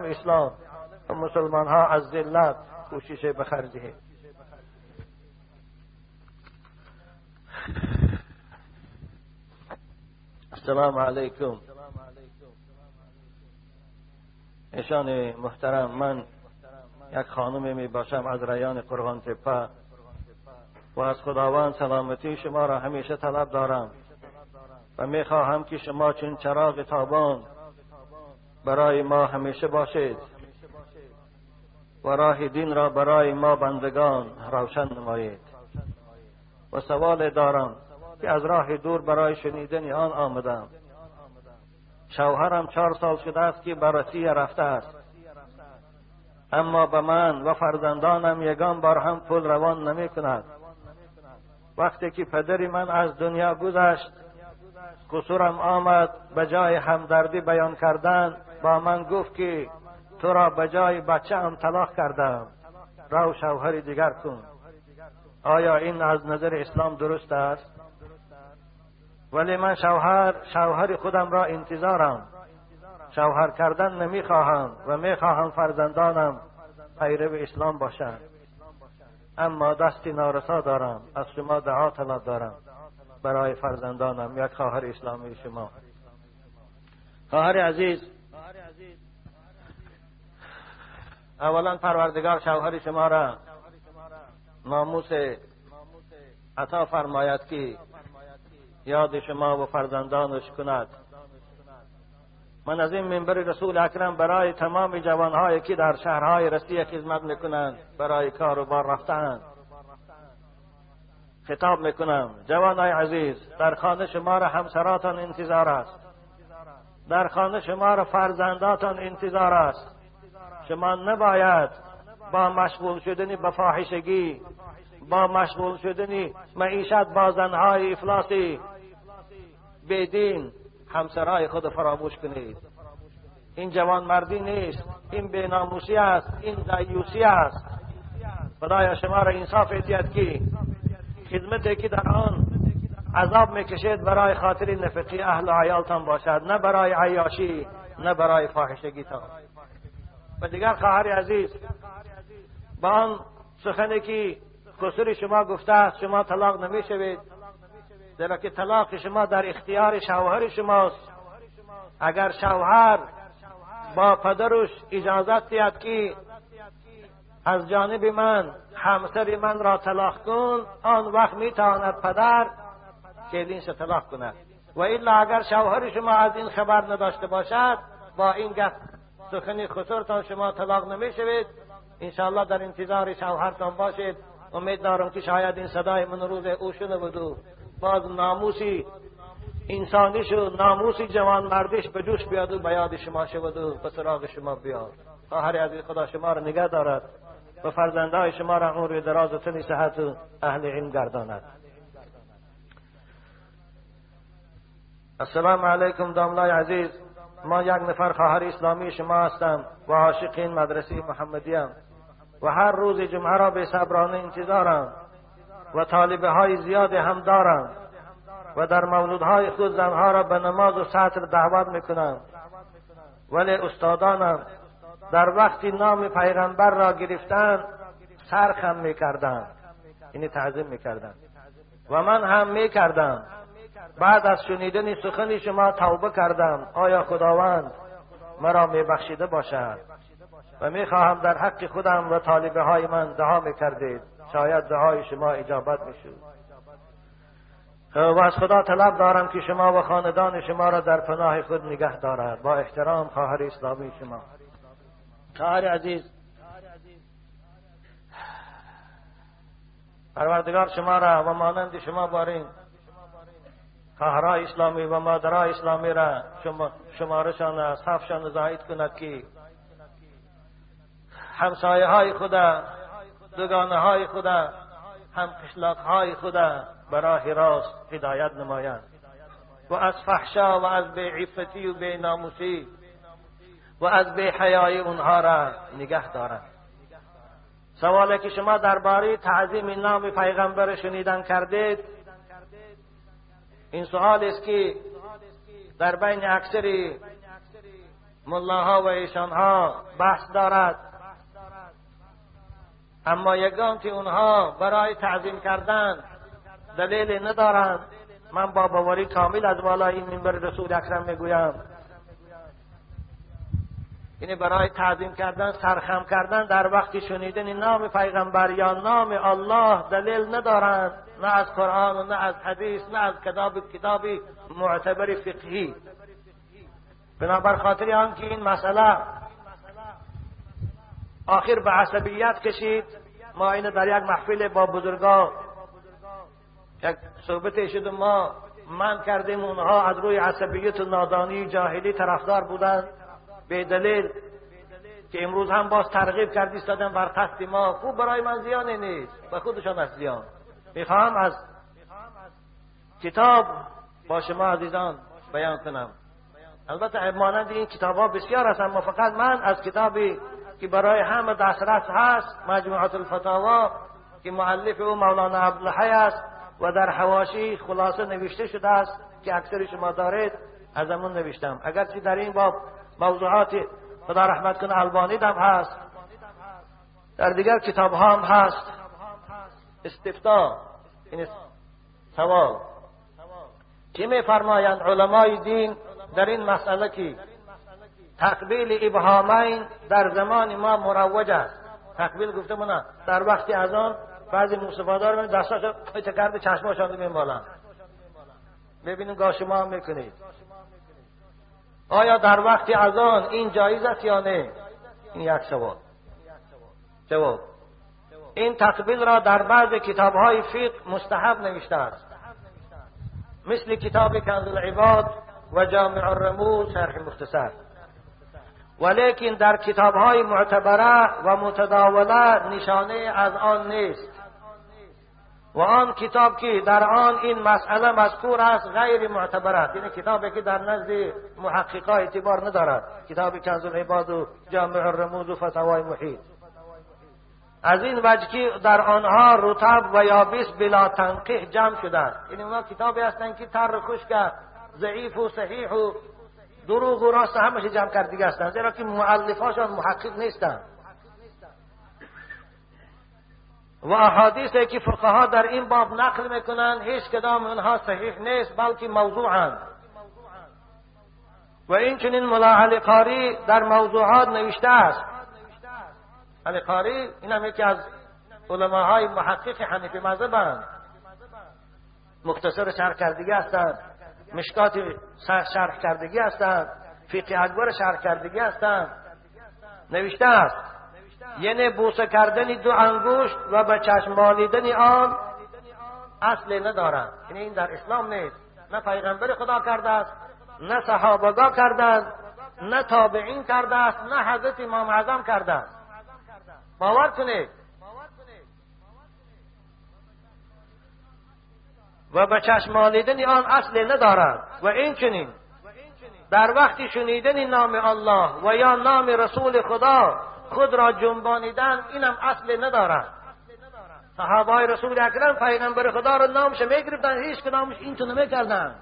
اسلام و مسلمان ها از ذلت کوشش به خرج دهید. السلام علیکم. ایشان محترم، من یک خانم می باشم از ریان قرغان تپه و از خداوند سلامتی شما را همیشه طلب دارم و می خواهم که شما چون چراغ تابان برای ما همیشه باشید و راه دین را برای ما بندگان روشن نمایید. و سوال دارم که از راه دور برای شنیدن آن آمدم. شوهرم 4 سال شده است که به روسیه رفته است، اما به من و فرزندانم یگان بار هم پول روان نمی کند. وقتی که پدر من از دنیا گذشت، قصورم آمد، به جای همدردی بیان کردن با من گفت که تو را به جای بچه هم طلاق کردم، رو شوهر دیگر کن. آیا این از نظر اسلام درست است؟ ولی من شوهر خودم را انتظارم، شوهر کردن نمیخواهم و میخواهم فرزندانم پیرو اسلام باشند، اما دستی نارسا دارم. از شما دعا طلب دارم برای فرزندانم. یک خواهر اسلامی شما. خواهر عزیز، اولا پروردگار شوهر شما را ناموس عطا فرماید که یاد شما و فرزندانش کند. من از این منبر رسول اکرم برای تمام جوانهایی که در شهرهای روسیه خدمت میکنند، برای کار و بار رفتند، خطاب میکنم. جوانای عزیز، در خانه شما را همسراتان انتظار است، در خانه شما را فرزنداتان انتظار است. شما نباید با مشغول شدن به فاحشگی، با مشغول شدن معیشت با زنهای افلاسی بیدین همسرای خود فراموش کنید. این جوان مردی نیست، این بیناموسی است، این دیوسی است. خدایا شما را انصاف اعطیت که خدمتی که در آن عذاب میکشید برای خاطر نفقی اهل و عیالتان باشد، نه برای عیاشی، نه برای فاحشگیتان. و دیگر خواهر عزیز، با آن سخنی که قصور شما گفته است، شما طلاق نمیشوید، زیرا که طلاق شما در اختیار شوهر شماست. اگر شوهر با پدرش اجازت دهد که از جانب من همسر من را طلاق کن، آن وقت میتواند پدر کلینش طلاق کند. و الا اگر شوهر شما از این خبر نداشته باشد، با این گپ سخن خسرتان شما طلاق نمیشوید. انشاءالله در انتظار شوهرتان باشید. امید دارم که شاید این صدای من روز او شنود و باز ناموسی انسانیش و ناموسی جوان مردیش به جوش بیاد و به یاد شما شود و به سراغ شما بیاد. خواهر عزیز، خدا شما را نگه دارد و فرزندهای شما را عمر دراز و تن صحت و اهل علم گرداند. السلام علیکم داملای عزیز، ما یک نفر خواهر اسلامی شما هستم و عاشق این مدرسه محمدیم و هر روز جمعه را به صبرانه انتظارم و طالبه های زیاد هم دارم و در مولودهای خود زنها را به نماز و ستر دعوت میکنم، ولی استادانم در وقتی نام پیغمبر را گرفتن سرخم میکردند، یعنی تعظیم میکردند و من هم میکردم. بعد از شنیدن سخن شما توبه کردم. آیا خداوند مرا میبخشیده باشد؟ و میخواهم در حق خودم و طالبه های من دعا میکردید، شاید دعای شما اجابت میشد. و از خدا طلب دارم که شما و خاندان شما را در پناه خود نگه دارد. با احترام خواهر اسلامی شما. خواهر عزیز، پروردگار شما را و مانند شما بارین خواهرای اسلامی و مادرای اسلامی را شمارشان از صفشان زاید کند که همسایه های خدا، دوگانه های خدا، هم قشلاق های خدا براه راست هدایت نمایند و از فحشا و از بیعفتی و بیناموسی و از بیحیایی اونها را نگه دارند. سوالی که شما درباره تعظیم نام پیغمبر شنیدن کردید، این سوال است که در بین اکثر ملاها و ایشانها بحث دارد، اما یگان که اونها برای تعظیم کردن دلیل ندارند. من با باوری کامل از بالای این منبر رسول اکرم میگویم، یعنی برای تعظیم کردن، سرخم کردن در وقت شنیدن نام پیغمبر یا نام الله دلیل ندارند، نه از قرآن و نه از حدیث، نه از کتابی معتبر فقهی. بنابر خاطر آنکه این مسئله آخر به عصبیت کشید، ما اینو در یک محفل با بزرگا یک صحبت شد و ما من کردیم، اونها از روی عصبیت و نادانی جاهلی طرفدار بودند به دلیل که امروز هم باز ترغیب کردی استادن بر قصد ما. خوب برای من زیانی نیست، به خودشان از زیان. میخواهم از کتاب با شما عزیزان بیان کنم. البته مانند این کتاب ها بسیار هست، اما فقط من از کتابی که برای همه دسترس هست، مجموعة الفتاوا، که مؤلف او مولانا عبدالحی است و در حواشی خلاصه نوشته شده است که اکثر شما دارید، از همون نوشتم. اگرچه در این باب موضوعات خدا رحمت کنه البانی هم هست، در دیگر کتاب ها هم هست. استفتا، این سوال که می فرمایند علمای دین در این مسئله که تقبیل ابهامین در زمان ما مروج است. تقبیل گفته مونه در وقتی از آن بعضی مصطفی‌دار می دستاشو پایت کرده چشماشان میمالن، ببینیم گاه شما هم میکنید. آیا در وقتی از آن این جایز است یا نه؟ این یک سوال. جواب: این تقبیل را در بعض کتاب‌های فقه مستحب نوشته است، مثل کتاب کنز العباد و جامع الرموز شرح مختصر، ولیکن در کتاب‌های معتبره و متداوله نشانه از آن نیست و آن کتاب که در آن این مسئله مذکور است غیر معتبر است، یعنی کتابی که در نزد محققا اعتبار ندارد، کتاب کنز العباد و جامع الرموز و فتاوای محیط. از این وجه که در آنها رطب و یابس بلا تنقیح جمع شده است، یعنی اونها کتابی هستند که تر خشک ضعیف و صحیح و دروغ و راست همش جمع کردگی هستند، زیرا که مؤلفاشان محقق نیستند. و احادیثی که فقها در این باب نقل میکنند هیچ کدام آنها صحیح نیست، بلکه موضوعند. و این چنین ملا علی قاری در موضوعات نوشته است. علی قاری این هم یکی از علماهای محقق حنفی مذهبند، مختصر شرح کردگی هستند، مشکات شرح کردگی هستند، فقه اکبر شرح کردگی هستند. نوشته است یعنی بوسه کردن دو انگشت و به چشم مالیدن آن اصل ندارد، یعنی این در اسلام نیست، نه پیغمبر خدا کرده است، نه صحابگاه کردند، نه تابعین کرده است، نه حضرت امام اعظم کرده است. باور کنید. و به چشم مالیدن آن اصل ندارد. و این چنین در وقت شنیدن نام الله و یا نام رسول خدا خود را جنبانیدن، اینم اصل ندارد. صحابه های رسول اکرم پیغمبر خدا را نامش میگرفتن، هیچ کدامش این تو نمیکردن.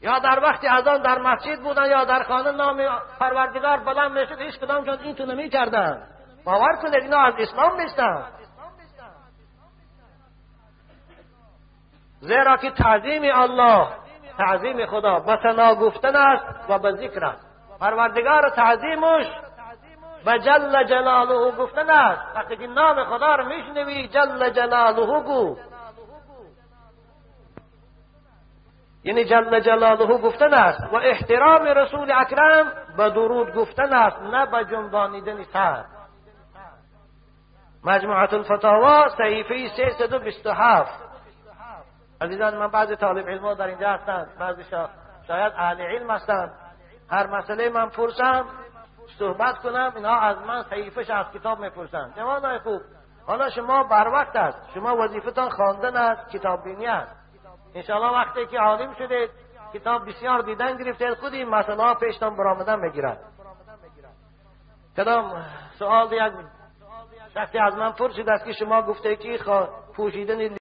یا در وقت اذان در مسجد بودن یا در خانه نام پروردگار بلند میشد، هیچ کدامشون این تو نمیکردن. باور کنید اینا از اسلام نیستن، زیرا که تعظیم الله، تعظیم خدا به ثنا گفتن است و به ذکر است. پروردگار تعظیمش به جل جلاله گفتن است. وقتی که نام خدا رو میشنوی جل جلاله گو، یعنی جل جلاله گفتن است. و احترام رسول اکرم به درود گفتن است، نه به جنبانیدن سر. مجموعة الفتاوا صحیفه 327. عزیزان من بعضی طالب علم در اینجا هستند، بعضی شاید اهل علم هستند. هر مسئله من پرسم صحبت کنم، اینها از من صحیفه‌ش از کتاب میپرسند. جوانای خوب، حالا شما بر وقت است، شما وظیفتان خواندن است، کتاب بینی است. انشاءالله وقتی که عالم شدید، کتاب بسیار دیدن گرفتید، خود این مسئله ها پیشتان برآمدن میگیرد. کدام سوال یک شخصی از من پرسید است که شما گفته که پوشیدن